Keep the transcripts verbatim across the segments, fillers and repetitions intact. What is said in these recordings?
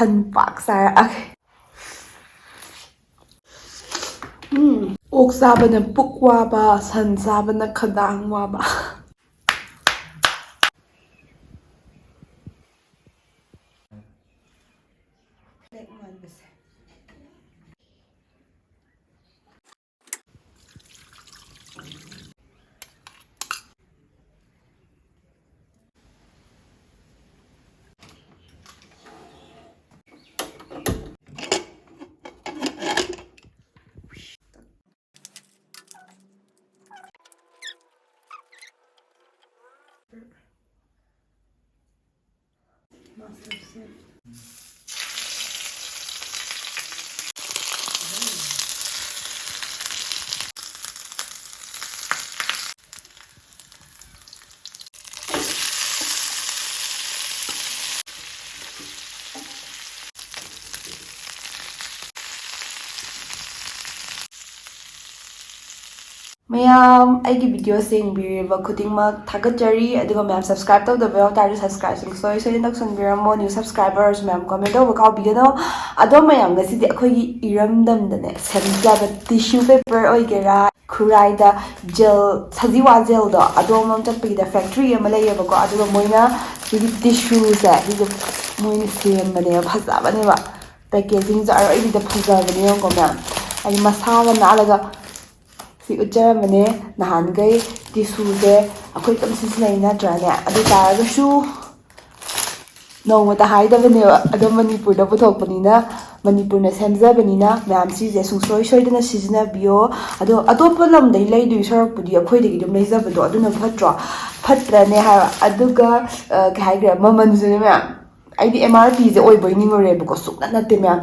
ꯁꯟ ꯄꯥꯛ ꯆꯥꯔꯛꯑꯒꯦ꯫ ꯎꯝ, ꯑꯣꯛ ꯆꯥꯕꯅ ꯄꯨꯛ ꯋꯥꯕ, ꯁꯟ ꯆꯥꯕꯅ ꯈꯗꯥꯡ ꯋꯥꯕ꯫ ꯃꯌꯥꯝ, ꯑꯩꯒꯤ videoꯁꯦ ꯌꯦꯡꯕꯤꯔꯤꯕ ꯈꯨꯗꯤꯡꯃꯛ ꯊꯥꯒꯠꯆꯔꯤ꯫ ꯑꯗꯨꯒ ꯃꯌꯥꯝ, subscribe ꯇꯧꯗꯕ ꯌꯥꯎ ꯇꯥꯔꯗꯤ subscribe ꯁꯨꯡꯁꯣꯏ ꯁꯣꯏꯗꯅ ꯇꯧꯁꯟꯕꯤꯔꯝꯃꯣ꯫ New subscribers ꯃꯌꯥꯝ, comment ꯇꯧꯕ ꯀꯥꯎꯕꯤꯒꯅꯣ꯫ ꯑꯗꯣ ꯃꯌꯥꯝ, ꯉꯁꯤꯗꯤ ꯑꯩꯈꯣꯏꯒꯤ ꯏꯔꯝꯗꯝꯗꯅꯦ ꯁꯦꯝꯖꯕ tissue paper ꯑꯣꯏꯒꯦꯔꯥ, ꯈꯨꯔꯥꯏꯗ gel, ꯁꯖꯤꯋꯥ gelꯗꯣ, ꯑꯗꯣꯝꯂꯣꯝ ꯆꯠꯄꯒꯤꯗ factory ꯑꯃ ꯂꯩꯌꯦꯕꯀꯣ꯫ ꯑꯗꯨꯒ ꯃꯣꯏꯅ ꯁꯤꯒꯤ tissueꯁꯦ, ꯁꯤꯁꯦ ꯃꯣꯏꯅ ꯁꯦꯝꯕꯅꯦꯕ, ꯐꯖꯕꯅꯦꯕ꯫ Packagingꯁꯨ ꯑꯔꯣꯏꯕꯤꯗ ꯐꯖꯕꯅꯦ, ꯌꯦꯡꯉꯨꯀꯣ ꯃꯌꯥꯝ꯫ ꯍꯥꯏꯗꯤ ꯃꯁꯥꯒ ꯅꯥꯜꯂꯒ ꯁꯤ ꯎꯠꯆꯔꯝꯕꯅꯦ꯫ ꯅꯍꯥꯟꯈꯩ tissueꯁꯦ ꯑꯩꯈꯣꯏ ꯑꯗꯨꯝ ꯁꯤꯖꯤꯟꯅꯩ ꯅꯠꯇ꯭ꯔꯥꯅꯦ? ꯑꯗꯨ ꯇꯥꯔꯒꯁꯨ ꯅꯣꯡꯃꯇ ꯍꯥꯏꯗꯕꯅꯦꯕ꯫ ꯑꯗꯣ ꯃꯅꯤꯄꯨꯔꯗ ꯄꯨꯊꯣꯛꯄꯅꯤꯅ, ꯃꯅꯤꯄꯨꯔꯅ ꯁꯦꯝꯖꯕꯅꯤꯅ, ꯃꯌꯥꯝ ꯁꯤꯁꯦ ꯁꯨꯡꯁꯣꯏ ꯁꯣꯏꯗꯅ ꯁꯤꯖꯤꯟꯅꯕꯤꯌꯣ꯫ ꯑꯗꯣ ꯑꯇꯣꯞꯄ ꯂꯝꯗꯩ ꯂꯩꯗꯣꯏ ꯁꯔꯨꯛꯄꯨꯗꯤ ꯑꯩꯈꯣꯏꯗꯒꯤ ꯑꯗꯨꯝ ꯂꯩꯖꯕꯗꯣ ꯑꯗꯨꯅ ꯐꯠꯇ꯭ꯔꯣ? ꯐꯠꯇ꯭ꯔꯅꯦ ꯍꯥꯏꯕ꯫ ꯑꯗꯨꯒ, ꯑ, ꯀꯩ ꯍꯥꯏꯈ꯭ꯔꯦ, ꯃꯃꯜꯁꯨꯅꯦ ꯃꯌꯥꯝ, ꯑꯩꯗꯤ M R Pꯁꯦ ꯑꯣꯏꯕꯣꯏ ꯅꯤꯡꯉꯨꯔꯦꯕꯀꯣ, ꯁꯨꯡꯅꯠ ꯅꯠꯇꯦ ꯃꯌꯥꯝ꯫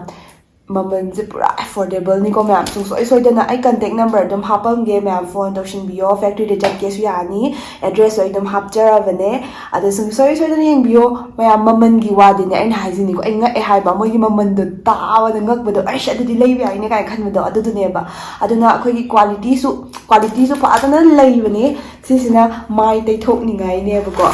ꯃꯃꯜꯁꯦ ꯄꯨꯔꯥ affordablesꯅꯤꯀꯣ ꯃꯌꯥꯝ꯫ ꯁꯨꯡꯁꯣꯏ ꯁꯣꯏꯗꯅ ꯑꯩ contact number ꯑꯗꯨꯝ ꯍꯥꯞꯄꯝꯒꯦ ꯃꯌꯥꯝ, phone ꯇꯧꯁꯤꯟꯕꯤꯌꯣ꯫ Factoryꯗ ꯆꯠꯀꯦꯁꯨ ꯌꯥꯅꯤ, addressꯁꯨ ꯑꯩ ꯑꯗꯨꯝ ꯍꯥꯞꯆꯔꯕꯅꯦ꯫ ꯑꯗꯣ ꯁꯨꯡꯁꯣꯏ ꯁꯣꯏꯗꯅ ꯌꯦꯡꯕꯤꯌꯣ ꯃꯌꯥꯝ꯫ ꯃꯃꯜꯒꯤ ꯋꯥꯗꯤꯅꯦ, ꯑꯩꯅ ꯍꯥꯏꯁꯤꯅꯤꯀꯣ, ꯑꯩ ꯉꯛꯑꯦ ꯍꯥꯏꯕ, ꯃꯣꯏꯒꯤ ꯃꯃꯜꯗꯣ ꯇꯥꯕꯗ ꯉꯛꯄꯗꯣ, "ꯑꯩꯁ, ꯑꯗꯨꯗꯤ ꯂꯩꯕ ꯌꯥꯏꯅꯦ" ꯀꯥꯏꯅ ꯈꯟꯕꯗꯣ ꯑꯗꯨꯗꯨꯅꯦꯕ꯫ ꯑꯗꯨꯅ ꯑꯩꯈꯣꯏꯒꯤ qualityꯁꯨ, qualityꯁꯨ ꯐꯖꯅ ꯂꯩꯕꯅꯦ꯫ ꯁꯤꯁꯤꯅ ꯃꯥꯏ ꯇꯩꯊꯣꯛꯅꯤꯡꯉꯥꯏꯅꯦꯕꯀꯣ꯫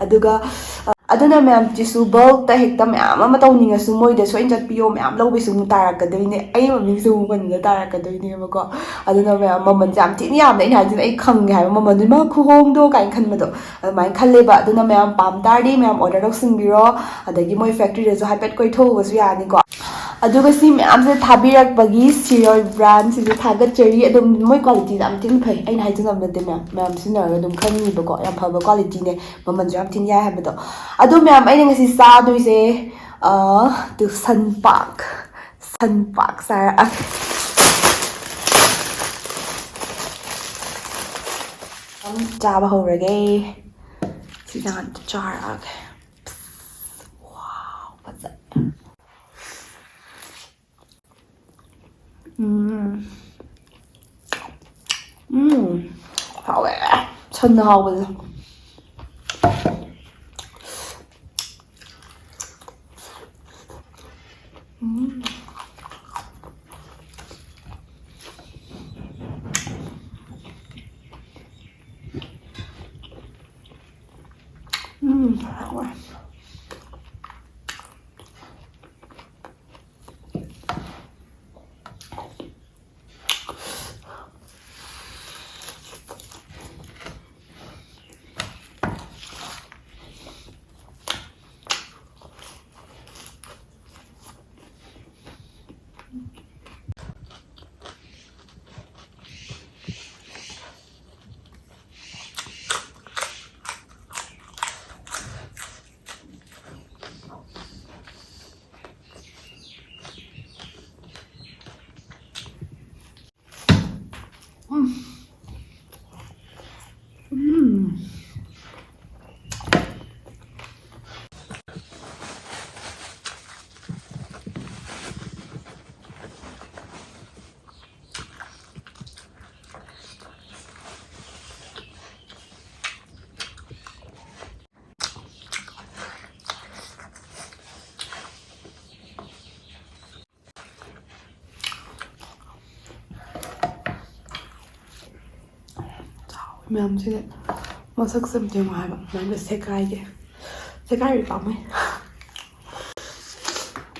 ꯑꯗꯨꯒ, ꯑ, ꯑꯗꯨꯅ ꯃꯌꯥꯝ ꯇꯤꯁꯨ ꯕꯜꯛꯇ ꯍꯦꯛꯇ ꯃꯌꯥꯝ ꯑꯃ ꯇꯧꯅꯤꯡꯉꯁꯨ ꯃꯣꯏꯗ ꯁꯣꯏꯅ ꯆꯠꯄꯤꯌꯣ, ꯃꯌꯥꯝ ꯂꯧꯕꯩꯁꯨ ꯑꯃꯨꯛ ꯇꯥꯔꯛꯀꯗꯣꯏꯅꯦ, ꯑꯩ ꯃꯃꯤꯡꯁꯨ ꯑꯃꯨꯛ ꯄꯟꯕꯗ ꯇꯥꯔꯛꯀꯗꯣꯏꯅꯦꯕꯀꯣ꯫ ꯑꯗꯨꯅ ꯃꯌꯥꯝ ꯃꯃꯜꯁꯦ ꯌꯥꯝ ꯊꯤꯅ ꯌꯥꯝꯅ, ꯑꯩꯅ ꯍꯥꯏꯁꯤꯅ ꯑꯩ ꯈꯪꯉꯦ ꯍꯥꯏꯕ ꯃꯃꯜꯗꯨ, ꯏꯃꯥ ꯈꯨꯍꯣꯡꯗꯣ ꯀꯥꯏꯅ ꯈꯟꯕꯗꯣ ꯑꯗꯨꯃꯥꯏꯅ ꯈꯜꯂꯦꯕ꯫ ꯑꯗꯨꯅ ꯃꯌꯥꯝ ꯄꯥꯝ ꯇꯥꯔꯗꯤ ꯃꯌꯥꯝ ꯑꯣꯔꯗꯔ ꯇꯧꯁꯤꯟꯕꯤꯔꯣ, ꯑꯗꯒꯤ ꯃꯣꯏ ꯐꯦꯛꯇ꯭ꯔꯤꯗꯁꯨ ꯍꯥꯏꯐꯦꯠ ꯀꯣꯏꯊꯣꯛꯎꯕꯁꯨ ꯌꯥꯅꯤꯀꯣ꯫ ꯑꯗꯨꯒ ꯁꯤ ꯃꯌꯥꯝꯁꯦ ꯊꯥꯕꯤꯔꯛꯄꯒꯤ ꯁꯤꯔꯣꯏ ꯕ꯭ꯔꯥꯟꯁꯤꯁꯨ ꯊꯥꯒꯠꯆꯔꯤ꯫ ꯑꯗꯨꯝ ꯃꯣꯏ ꯀ꯭ꯋꯥꯂꯤꯇꯤꯁꯦ ꯌꯥꯝ ꯊꯤꯅ ꯐꯩ, ꯑꯩꯅ ꯍꯥꯏꯖꯅꯕ ꯅꯠꯇꯦ ꯃꯌꯥꯝ, ꯃꯌꯥꯝ ꯁꯤꯖꯤꯟꯅꯔꯒ ꯑꯗꯨꯝ ꯈꯪꯅꯤꯕꯀꯣ, ꯌꯥꯝ ꯐꯕ ꯀ꯭ꯋꯥꯂꯤꯇꯤꯅꯦ, ꯃꯃꯜꯁꯨ ꯌꯥꯝ ꯊꯤꯅ ꯌꯥꯏ ꯍꯥꯏꯕꯗꯣ꯫ ꯑꯗꯣ ꯃꯌꯥꯝ, ꯑꯩꯅ ꯉꯁꯤ ꯆꯥꯗꯣꯏꯁꯦ, ꯑ, ꯇꯨ ꯁꯟ ꯄꯥꯛ, ꯁꯟ ꯄꯥꯛ ꯆꯥꯔꯛꯑꯒꯦ꯫ ꯑꯗꯨꯝ ꯆꯥꯕ ꯍꯧꯔꯒꯦ꯫ ꯁꯤꯁꯦ ꯍꯥꯟꯅ ꯆꯥꯔꯛꯑꯒꯦ꯫ ꯋꯥꯎ, ꯐꯖꯩ꯫ ꯎꯝ꯫ ꯎꯝ꯫ ꯍꯥꯎꯋꯦ꯫ ꯁꯟꯅ ꯍꯥꯎꯕꯁꯦ꯫ ꯎꯝ꯫ ꯎꯝ, ꯍꯥꯎꯋꯦ꯫ ꯃꯌꯥꯝꯁꯤꯅ ꯃꯁꯛꯁꯦ ꯑꯝꯇ ꯌꯦꯡꯉꯣ ꯍꯥꯏꯕ, ꯃꯌꯥꯝꯁꯦ ꯁꯦꯒꯥꯏꯒꯦ꯫ ꯁꯦꯒꯥꯏꯔꯤ ꯄꯥꯝꯃꯦ꯫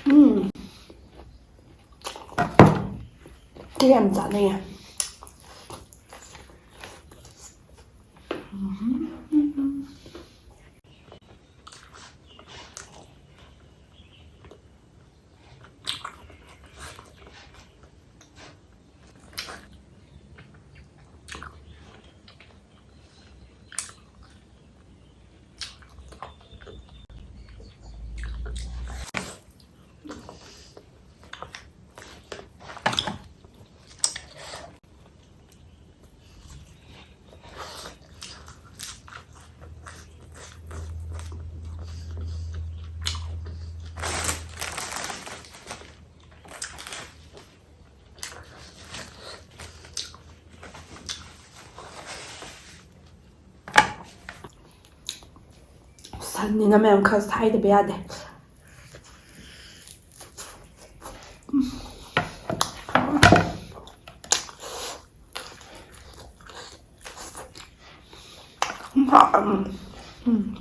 ꯎꯝ꯫ ꯁꯤ ꯌꯥꯝ ꯆꯥꯅꯤꯡꯉꯦ꯫ ꯁꯟꯅꯤꯅ ꯃꯌꯥꯝ ꯈꯔ ꯁꯥꯏꯗꯕ ꯌꯥꯗꯦ꯫ ꯎꯝ꯫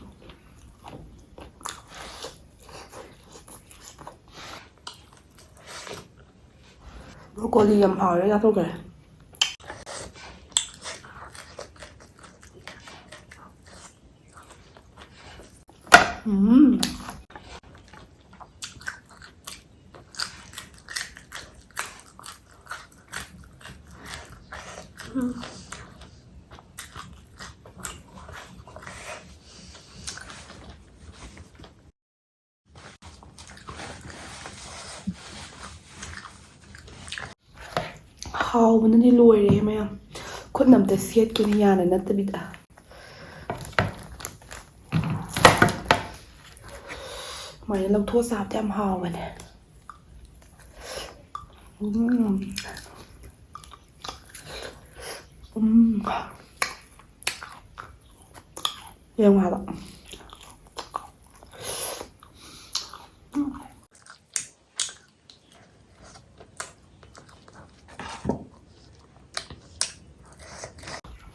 ꯕ꯭ꯔꯣꯀꯣꯂꯤ ꯌꯥꯝ ꯍꯥꯎꯔꯦ, ꯆꯥꯊꯣꯛꯈ꯭ꯔꯦ꯫ ꯎꯝ꯫ ꯍꯥꯎꯕꯅꯗꯤ ꯂꯣꯏꯔꯦ ꯃꯌꯥꯝ꯫ ꯈꯨꯠꯅ ꯑꯝꯇ ꯁꯦꯠꯀꯦꯅ ꯌꯥꯅ ꯅꯠꯇꯕꯤꯗ꯫ ꯁꯨꯃꯥꯏꯅ ꯂꯧꯊꯣꯛꯑ ꯆꯥꯕꯗꯤ ꯌꯥꯝ ꯍꯥꯎꯕꯅꯦ꯫ ꯎꯝ꯫ ꯎꯝ꯫ ꯌꯦꯡꯉꯣ ꯍꯥꯏꯕ꯫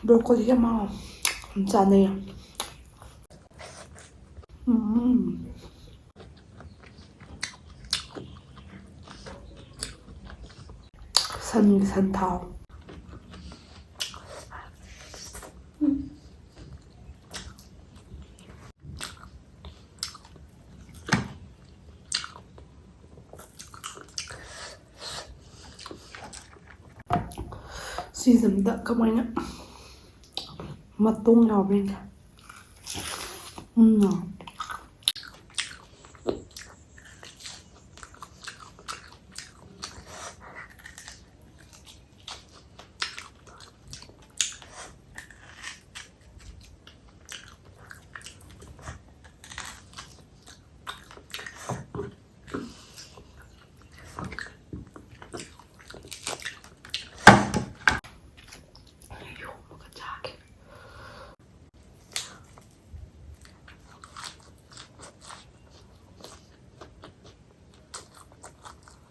ꯕ꯭ꯔꯣꯀꯣꯂꯤ ꯌꯥꯝ ꯍꯥꯎ꯫ ꯌꯥꯝ ꯆꯥꯅꯩꯌꯦ꯫ ꯎꯝ꯫ ꯁꯟꯒꯤ ꯁꯟ ꯊꯥꯎ꯫ ꯁꯤꯁꯤꯝꯗ ꯀꯃꯥꯏꯅ ꯃꯇꯣꯡ ꯌꯥꯎꯕ꯭ꯔꯥ ꯌꯦꯡꯒꯦ꯫ ꯎꯝ꯫ ꯌꯣꯝꯃꯒ ꯆꯥꯒꯦ꯫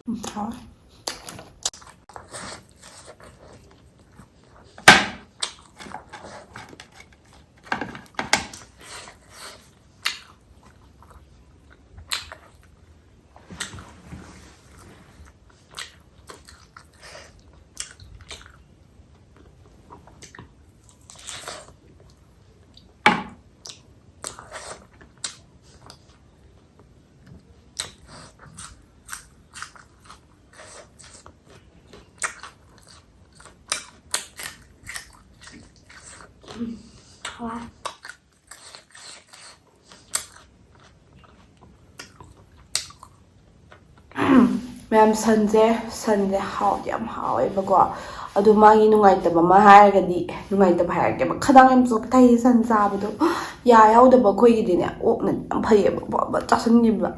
ꯎꯝ, ꯍꯥꯎꯋꯦ꯫ ꯃꯌꯥꯝ, ꯁꯟꯁꯦ, ꯁꯟꯁꯦ ꯍꯥꯎꯗꯤ ꯌꯥꯝ ꯍꯥꯎꯋꯦꯕꯀꯣ꯫ ꯑꯗꯣ ꯃꯥꯒꯤ ꯅꯨꯡꯉꯥꯏꯇꯕ ꯑꯃ ꯍꯥꯏꯔꯒꯗꯤ, ꯅꯨꯡꯉꯥꯏꯇꯕ ꯍꯥꯏꯔꯛꯀꯦꯕ, ꯈꯗꯥꯡ ꯌꯥꯝ ꯆꯣꯛꯊꯩ ꯁꯟ ꯆꯥꯕꯗꯣ꯫ ꯌꯥ ꯌꯥꯎꯗꯕ ꯑꯩꯈꯣꯏꯒꯤꯗꯤꯅꯦ, ꯑꯣꯛꯅ ꯌꯥꯝ ꯐꯩꯌꯦꯕ, ꯕ-, ꯕ-, ꯆꯥꯁꯤꯟꯈꯤꯕ꯫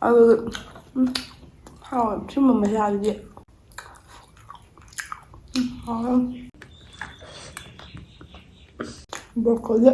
ꯑꯗꯨꯒ, ꯎꯝ, ꯍꯥꯎꯋꯦ ꯁꯤꯒꯨꯝꯕ ꯃꯌꯥꯗꯨꯗꯤ꯫ ꯎꯝ, ꯍꯥꯎꯋꯦ꯫ ꯕ꯭ꯔꯣꯀꯣꯂꯤ꯫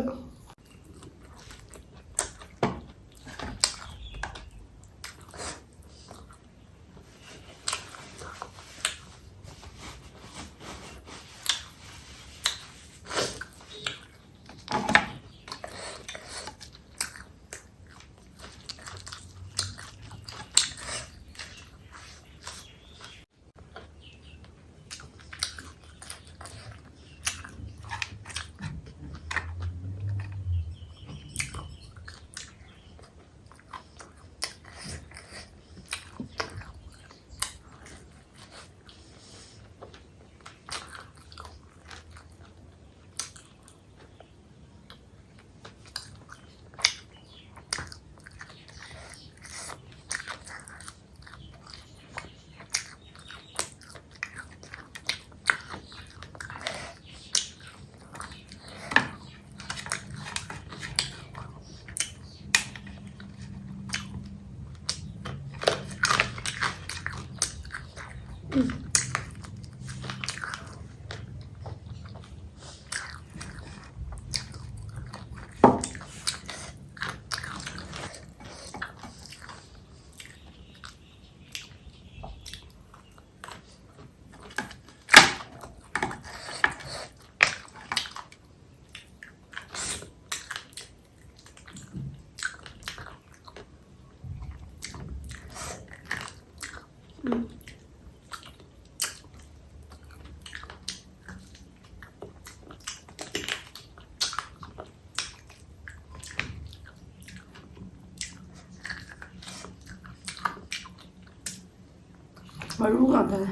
ꯃꯔꯨ ꯉꯥꯛꯇꯅꯦ꯫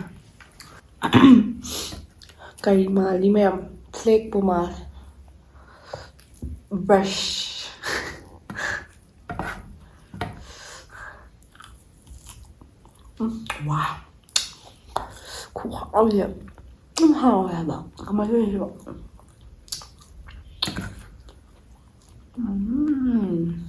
ꯀꯔꯤ ꯃꯥꯜꯂꯤ ꯃꯌꯥꯝ? ꯐ꯭ꯂꯦꯛꯄꯨ ꯃꯥꯜꯂꯦ꯫ ꯕ꯭ꯔꯁ꯫ ꯎꯝ, ꯋꯥ꯫ ꯈꯨꯍꯥꯎꯁꯦ꯫ ꯌꯥꯝ ꯍꯥꯎꯋꯦ ꯍꯥꯏꯕ꯫ ꯀꯃꯥꯏꯅ ꯇꯧꯔꯤꯅꯣ ꯁꯤꯕꯣ? ꯎꯝ꯫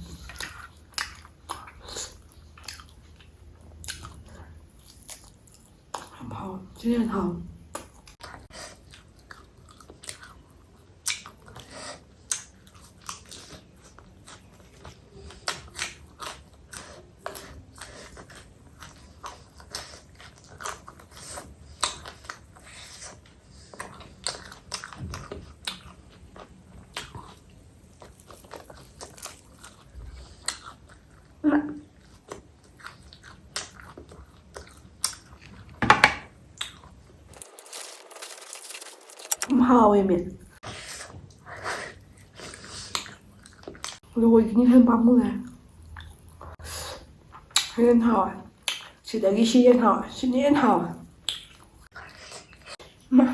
ꯌꯥꯝ ꯍꯥꯎꯋꯦ꯫ ꯁꯤꯅ ꯍꯦꯟꯅ ꯍꯥꯎꯋꯦ꯫ ꯌꯥꯝ ꯍꯥꯎꯋꯦꯃꯤ꯫ ꯂꯣꯏꯈꯤꯅꯤ ꯍꯦꯟꯅ ꯄꯥꯝꯃꯨꯔꯦ꯫ ꯍꯦꯟꯅ ꯍꯥꯎꯋꯦ꯫ ꯁꯤꯗꯒꯤ ꯁꯤ ꯍꯦꯟꯅ ꯍꯥꯎꯋꯦ꯫ ꯁꯤꯅ ꯍꯦꯟꯅ ꯍꯥꯎꯋꯦ꯫ ꯃꯥ꯫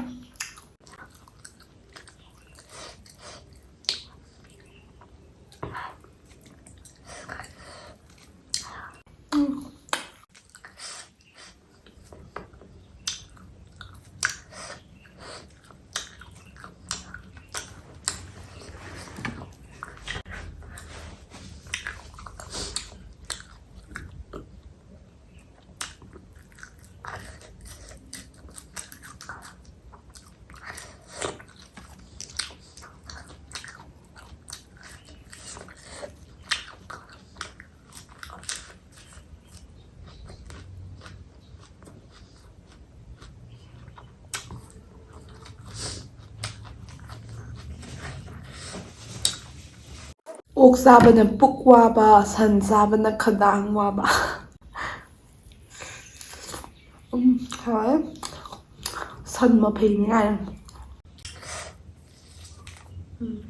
ꯑꯣꯛ ꯆꯥꯕꯅ ꯄꯨꯛ ꯋꯥꯕ, ꯁꯟ ꯆꯥꯕꯅ ꯈꯗꯥꯡ ꯋꯥꯕ꯫ ꯎꯝ, ꯍꯥꯎꯋꯦ꯫ ꯁꯟ ꯃꯐꯩꯅꯤ ꯀꯥꯏꯅ꯫ ꯎꯝ꯫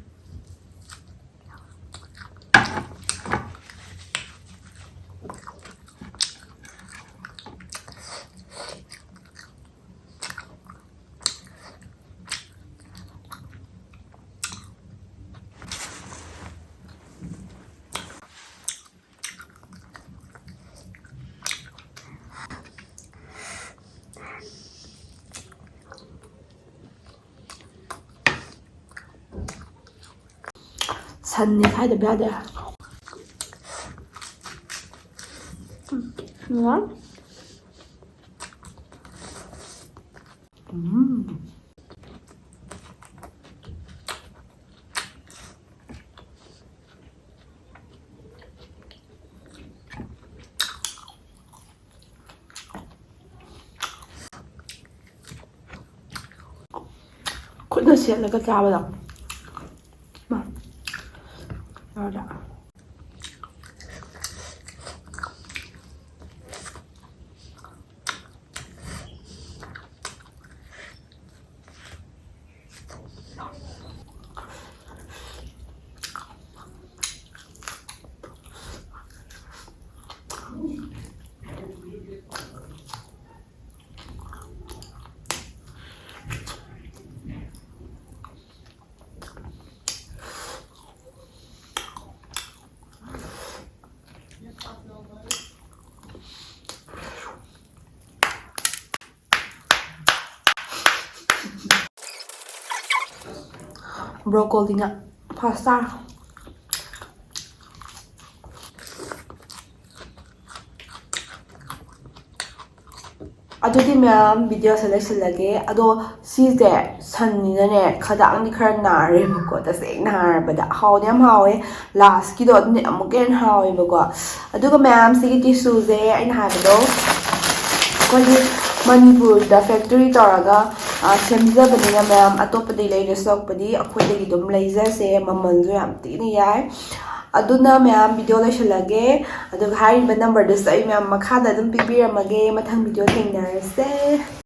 ꯁꯟꯅꯤ ꯈꯥꯏꯗꯕ ꯌꯥꯗꯦ꯫ ꯎꯝ꯫ ꯎꯝ꯫ ꯈꯨꯠꯅ ꯁꯦꯠꯂꯒ ꯆꯥꯕꯗꯣ꯫ ꯃꯥ꯫ ꯌꯥꯎꯔꯦ꯫ Broccoli ꯉꯥ ꯐꯥꯔꯁ ꯇꯥꯔꯦ꯫ ꯑꯗꯨꯗꯤ ꯃꯌꯥꯝ, ꯚꯤꯗꯤꯑꯣꯁꯦ ꯂꯣꯏꯁꯤꯜꯂꯒꯦ꯫ ꯑꯗꯣ ꯁꯤꯁꯦ ꯁꯟꯅꯤꯅꯅꯦ, ꯈꯗꯥꯡꯗꯤ ꯈꯔ ꯅꯥꯔꯦꯕꯀꯣ, ꯇꯁꯦꯡꯅ ꯍꯥꯏꯔꯕꯗ꯫ ꯍꯥꯎꯗꯤ ꯌꯥꯝ ꯍꯥꯎꯋꯦ, ꯂꯥꯁꯀꯤꯗꯣ ꯑꯗꯨꯅ ꯑꯃꯨꯛꯀ ꯍꯦꯟꯅ ꯍꯥꯎꯋꯦꯕꯀꯣ꯫ ꯑꯗꯨꯒ ꯃꯌꯥꯝ, ꯁꯤꯒꯤ ꯇꯤꯁꯨꯁꯦ ꯑꯩꯅ ꯍꯥꯏꯕꯗꯣ, ꯑꯩꯈꯣꯏꯒꯤ ꯃꯅꯤꯄꯨꯔꯗ ꯐꯦꯛꯇꯔꯤ ꯇꯧꯔꯒ ꯁꯦꯝꯖꯕꯅꯤꯅ ꯃꯌꯥꯝ ꯑꯇꯣꯞꯄꯗꯒꯤ ꯂꯩꯗꯣꯏ ꯁꯔꯨꯛꯄꯨꯗꯤ ꯑꯩꯈꯣꯏꯗꯒꯤ ꯑꯗꯨꯝ ꯂꯩꯖꯁꯦ, ꯃꯃꯜꯁꯨ ꯌꯥꯝ ꯊꯤꯅ ꯌꯥꯏ꯫ ꯑꯗꯨꯅ ꯃꯌꯥꯝ video ꯂꯣꯏꯁꯤꯜꯂꯒꯦ꯫ ꯑꯗꯨꯒ ꯍꯥꯏꯔꯤꯕ numberꯗꯨꯁꯨ ꯑꯩ ꯃꯌꯥꯝ ꯃꯈꯥꯗ ꯑꯗꯨꯝ ꯄꯤꯕꯤꯔꯝꯃꯒꯦ꯫ ꯃꯊꯪ video ꯊꯦꯡꯅꯔꯁꯦ꯫